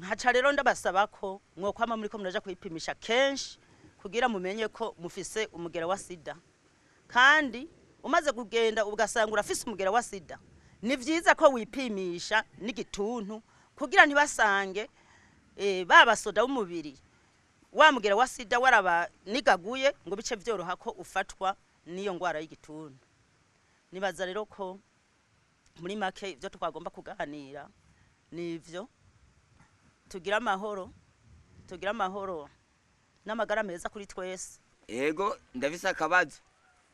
Nkaca rero ndabasaba ko mwokwama muriko muraja kwipimisha kenshi kugira mumenye ko mufise umugera wa sida. Kandi umaze kugenda ugasanga urafise umugera wa sida, ni vyiza ko wipimisha n'igituntu kugira ntibasange babasoda b'umubiri wa mugera wa sida warabanigaguye ngo bice vyoroha ko ufatwa n'iyo ngwara y'igituntu. Nibaza rero ko muri make ivyo twagomba kuganira nivyo, tugira amahoro, tugira amahoro n'amagara meza kuri twese. Ego ndafise akabazo.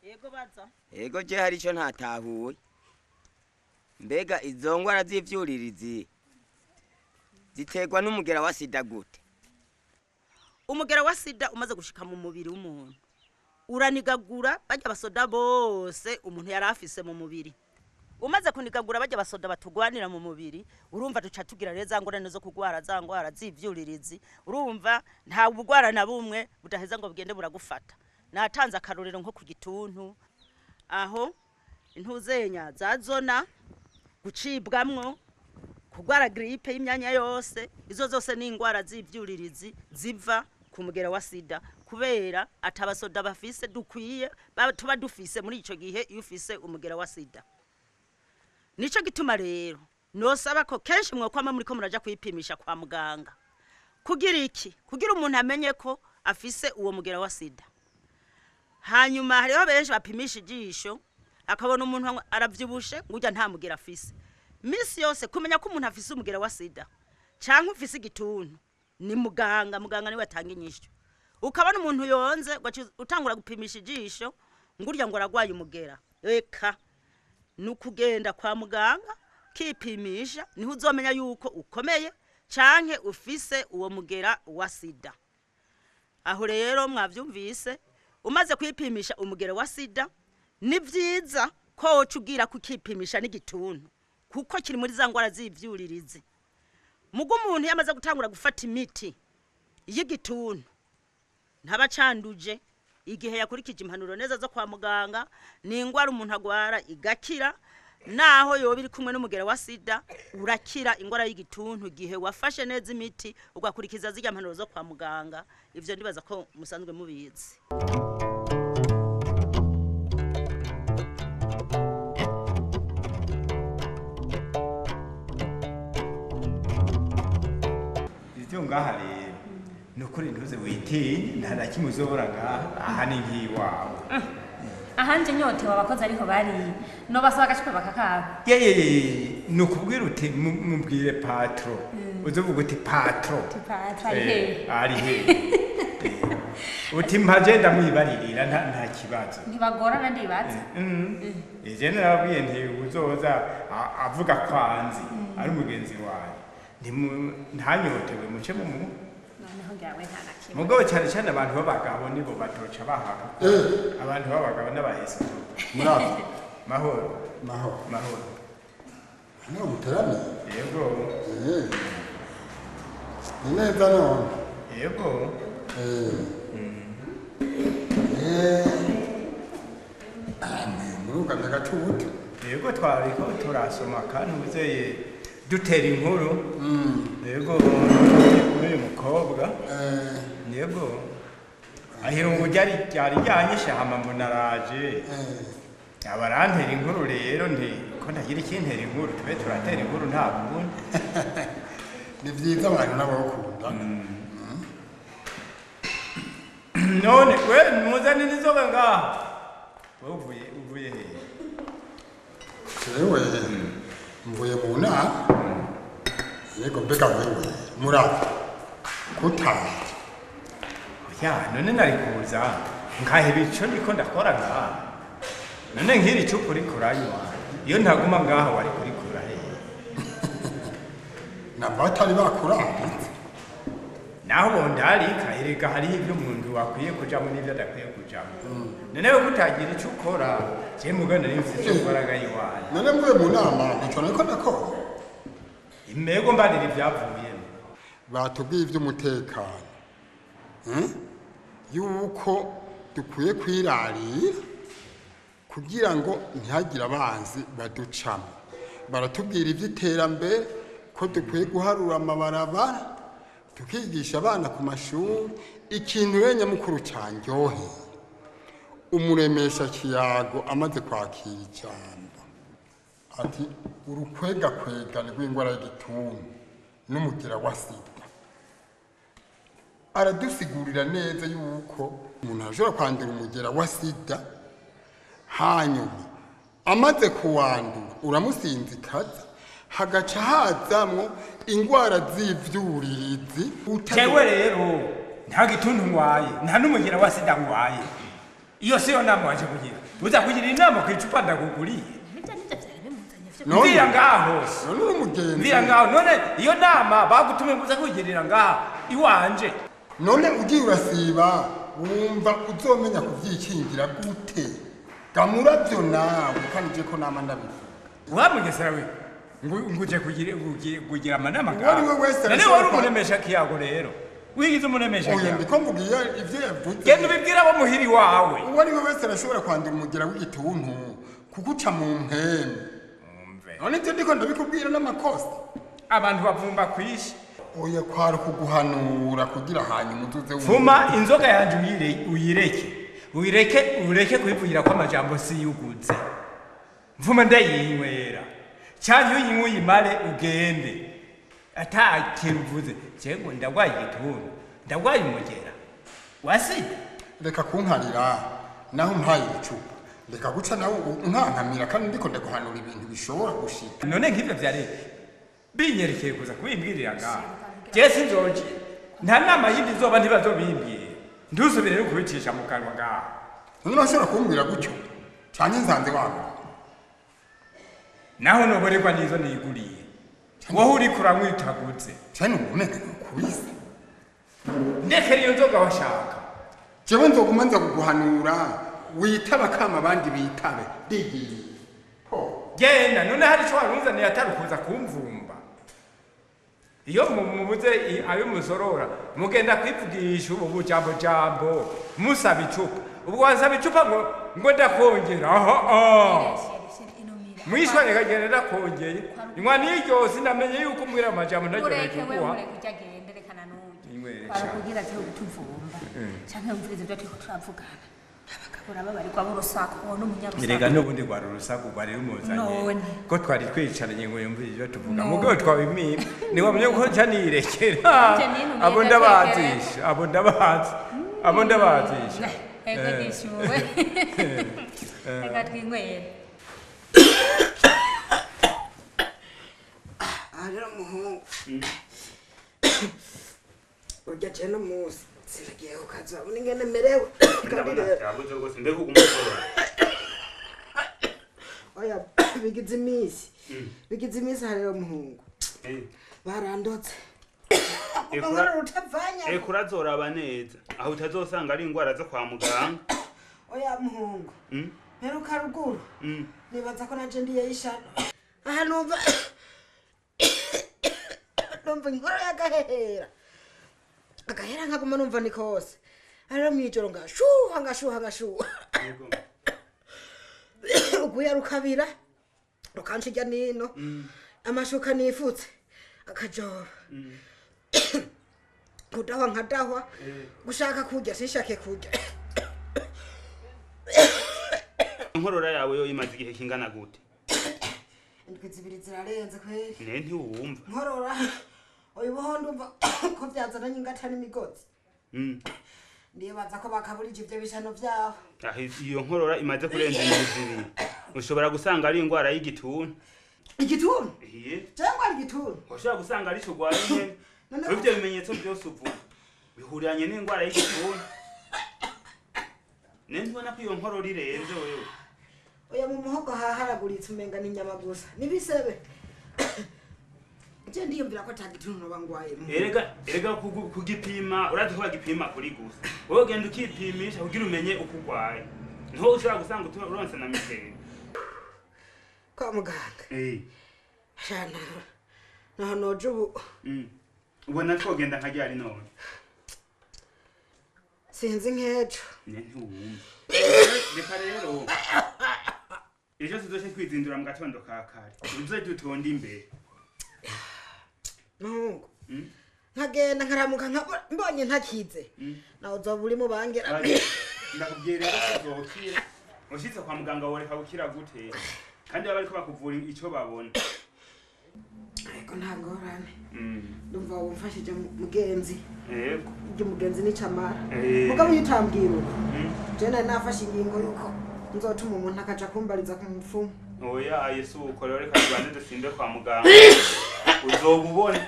Yego baza. Ego je hari ico ntatahuye. Mbega izo ngwara z'ivyuririzi ziterwa n'umugera wa sida gute? Umugera wa sida umaze gushika mu mubiri w'umuntu uranigagura barya basoda bose umuntu yari afise mu mubiri. Umaze kunigagura barya basoda batugwanira mu mubiri, urumva duca tugira rero za ngorane zo kugwara za ngwara z'ivyuririzi. Urumva nta bugwara na bumwe budaheza ngo bugende buragufata. Natanze akarorero nko ku gituntu, aho intuzenya za zona gucibwamwo, kugwara gripe y'imyanya yose, izo zose ni ingwara z'ivyuririzi ziva ku mugera wa sida, kubera atabasoda bafise dukwiye tuba dufise muri ico gihe iyo ufise umugera wa sida. Nico gituma rero nosaba ko kenshi mwokwama muriko muraja kwipimisha kwa muganga. Kugira iki? Kugira umuntu amenye ko afise uwo mugera wa sida. Hanyuma hariho benshi bapimisha ijisho akabona umuntu aravyibushe ngo urya nta mugera afise. Misi yose kumenya ko umuntu afise umugera wa sida canke ufise igituntu ni muganga, muganga niwe atanga inyishu. Ukabona umuntu yonze utangura gupimisha ijisho ngo urya ngo aragwaye umugera, eka nukugenda kwa muganga kipimisha, niho uzomenya yuko ukomeye canke ufise uwo mugera wa sida. Aho rero mwavyumvise, umaze kwipimisha umugera wa sida ni vyiza ko woca ugira kukipimisha n'igituntu, kuko kiri muri za ngwara z'ivyuririzi. Mugo umuntu yamaze gutangura gufata imiti y'igituntu ntabacanduje igihe yakurikije impanuro neza zo kwa muganga, ni ingwara umuntu agwara igakira, naho yoba iri kumwe n'umugera wa sida urakira ingwara y'igituntu igihe wafashe neza imiti ugakurikiza zirya mpanuro zo kwa muganga. Ivyo ndibaza ko musanzwe mubizi. Ivyo ngaha rero nukuri ntuze witinye, nta na kimwe uzobura ngaha, aha ni nk'iwawe. Ahanje nyotewe abakozi ariho bari nobasaba agacupa bakakaba. Yeyeyeye, nukubwira uti mubwire patro, uzovuga uti patro. Patro ari hehe? Ari hehe? Uti mpaje ndamwibaririra nta kibazo. Ntibagorana ndibaza. Ije narabwiye nti uzoza avuga kwanzi ari umugenzi wawe, ntanyotewe muce mu mugabo cyane cyane abantu b'abagabo nibo batoca bahaka. Abantu b'abagabo n'abahesi. Muraho. Mahoro. Mahoro. Mahoro. Hano muterami? Yego. Ni neza none. Yego. Muruga ndagatubuta. Yego twariko turasoma kandi uzeye dutera inkuru. Yego uyu mukobwa. Yego. Ahirungu ryari ryari ryanyishe hama mbona araje. Abarantera inkuru rero nti ko ntagira ikintera inkuru, tube turatera inkuru nta bundi. Ni vyiza abantu n'abakunda. None we muzane n'inzoga ngaha. Wewe uvuye hehe? Jewe mvuye mu nama. Yego mbega wewe muraho kutaha. Ya none nari kuza nkaheba ico ndiko ndakora ngaha. None nkiri icupa uriko uranywa, iyo ntaguma ngaha wari kurikura hehe? Namba batari bakurambitse. Naho bondarika erega hariho ivyo umuntu wakwiye kujamwo n'ivyo adakwiye kujamwo. None we kutagira ico ukora, je mugabo nari mfise ico nkora ngaha iwanyu. None mvuye mu nama ntaco nariko ndakora. Imego mbarira ivyavuyemo. Batubwiye ivy'umutekano. Yuko dukwiye kwirarira kugira ngo ntihagire abanzi baducamo. Baratubwira ivy'iterambere ko dukwiye guharura amabarabara Tukigisha abana ku mashuri. Ikintu rero nyamukuru cyanjyoheye, umuremesha kiyago amaze kwakira ijambo ati urukwegakwegane rw'indwara y'igituntu n'umugera wa sida, aradusigurira neza yuko umuntu ashobora kwandura umugera wa sida, hanyuma amaze kuwandura uramusinzikaza, hagaca hazamwo ingwara z'ivyuririzi. Jewe rero nta gituntu ngwaye, nta n'umugera wa sida ngwaye. Iyo siyo nama waje kugira. Uza kugira inama ku icupa ndakuguriye. Nibyo nibyo vyari bimuzanye vyo. None- Mvira ngaho. None uri umugenzi. Mvira ngaho. None iyo nama bagutumye ngo uze kuyigirira ngaha iwanje. None ugiye urasiba wumva uzomenya kuvyikingira gute? Gamuravyo nawe kandi je ko nama ndabivuga. Wa Mugesera we nguje kugira amanama Uwo ari we wese None arashobora wari umuremesha kiyago rero. Wigize umuremesha Oya, kiyago. ndiko mvuga iyo ivyo yavuze. Genda ubibwire abo muhiri wawe. Uwo ari we wese arashobora kwandura umugera w'igituntu kuko uca mu mpemu. None ivyo ndiko ndabikubwira n'amakosa. Abantu bavumba kwishi. Oya, kwari kuguhanura kugira hanyuma uzuze wumve. Fuma inzoga yanje uyireke. Uyireke, ureke kuyivugira ko amajambo siyuguze. Mvuma ndayinywera. Canke uyinywe uyimare ugende. Ata kintu uvuze. Jewe ndagwaye igituntu. Ndagwaye umugera wa sida. Reka kunkarira naho mpaye icupa. Reka guca nawe unkankamira kandi ndiko ndaguhanura ibintu bishobora gushika. None nk'ivyo vyari binyerekeye kuza kubimbwirira ngaha. Jewe sinzoje. Nta nama yindi izoba ntibazobimbwira. Ndusubire no kubicisha mu kanwa ngaha. None urashobora kumbwira gutyo? Canke nsanze wagwa. Naho noborerwa n'izo niguriye. Wowe uriko uramwitaguze. Canke umenga nokubise. Ndekera iyo nzoga washaka. Jewe nzoguma nza kuguhanura witaba kama abandi bitabe. Ndigiye. Genda none hari ico warunzaniye atari ukuza kumvumba. Iyo mubuze ayo musorora mugenda kwivugisha ubu bujambo jambo musaba icupa. Ubwo wasaba icupa ngo ndakongera. Aha. Mwishwa nikagenda ndakongeye. Inywa n'iryo sinamenye yuko umbwira amajambo ntaryoheye Mureke we, kuguha. mureke ujya agende, reka na n'uyu. Inywere Kwari cane. kugira ati utuvumba. Canke wumvirize ibyo turiko turavugana. Abagabo nabo barirwa b'urusaku, uwo ni umunyarusaku. Erega n'ubundi rwari urusaku rwari rumuzanye. None. Ko twari twicaranye ngo yumve ibyo tuvuga. None. Mugabo twabimima. Ntiwamenye ko nca nirekera. Nje nintumye Abo ndatekereza. ndabazisha, abo ndabazi. Abo ndabazisha. Ego nishuwe. Reka twinywere. Aha rero muhungu, urya je no musi sinagiye ku kazi, urabona ingene merewe. Kandi Ndabona rero byabuze rwose, mbega uguma ukora. Oya, bigize iminsi, bigize iminsi. Aha rero muhungu, barandotse Ekura- rutavanya. Eka urazoraba neza aho utazosanga ari indwara zo kwa muganga. Oya muhungu, mperuka ruguru. Nibaza ko naje ndiye ishano. Aha numva inkoro y'agahehera agahera, nkaguma numva ni kose. Rero mw'ijoro ngashuha ngashuha ngashuha. Yego. Uguya rukabira rukanca irya nino, amashuka nifutse akajoba, kudahwa nkadahwa, gushaka kurya sinshake kurya. Inkorora yawe yo imaze igihe kingana gute? Indwi 2 zirarenze kweri. Ne ntiwumva? Nkorora uyu buho ndumva ko byazananye ingata n'imigozi. Ndibaza ko bakaburije ibyo bishano byabo. Aho iyo nkorora imaze kurenza indwi 2 ushobora gusanga ari indwara y'igituntu. Igituntu? Iye. Cyangwa ari igituntu? Ushobora gusanga ari cyo urwaye nyene. None- Ibyo bimenyetso byose uvuga bihuriranye n'indwara y'igituntu. Ne ntubona ko iyo nkorora irenze wewe? Oya, mu muhogo haharaguritse umenga ni inyama gusa n'ibisebe. Je ndiyumvira ko ata gituntu noba ngwaye. Erega kugipima urazi ko bagipima kuri gusa. Wowe genda ukipimisha kugira umenye uko urwaye. Niho ushobora gusanga uronse na miteri. Kwa muganga? Shana naho noje ubu. Ubona twogenda nka ryari none? Sinzi, nk'ejo. Ne ntiwumva. Reka rero ejo tuzoce twizindura mu gatondo ka kare, uze dutonde imbere. Muhungu. Nkagenda nkaramuka mbonye ntakize. Nawe uzoba urimo bangera. Ndakubwiye rero ko uzokira. Ushitse kwa muganga woreka gukira gute? Kandi baba bariko bakuvura ico babona. Ariko nta ngorane. Ndumva wumfashije mugenzi. Yego. Ibyo mugenzi ni camara. Mugabo iyo utambwira uko. Je nari nafashe ingingo yuko nzotuma umuntu akaja kumbariza ku mupfumu. Oya Yesu uko rero reka tubanze dusimbe kwa muganga. Uzoba ubona.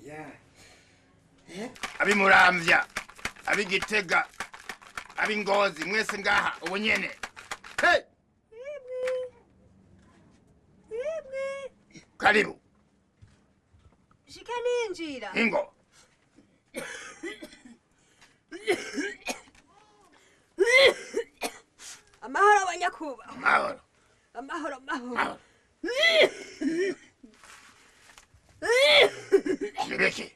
Ya. Abimuramvya, abigitega, abingozi mwese ngaha ubu nyene. Hey! Karibu. Shike ninjira. Ingo. Amahoro abanyakuba. Amahoro. Amahoro amahoro. Nibiki.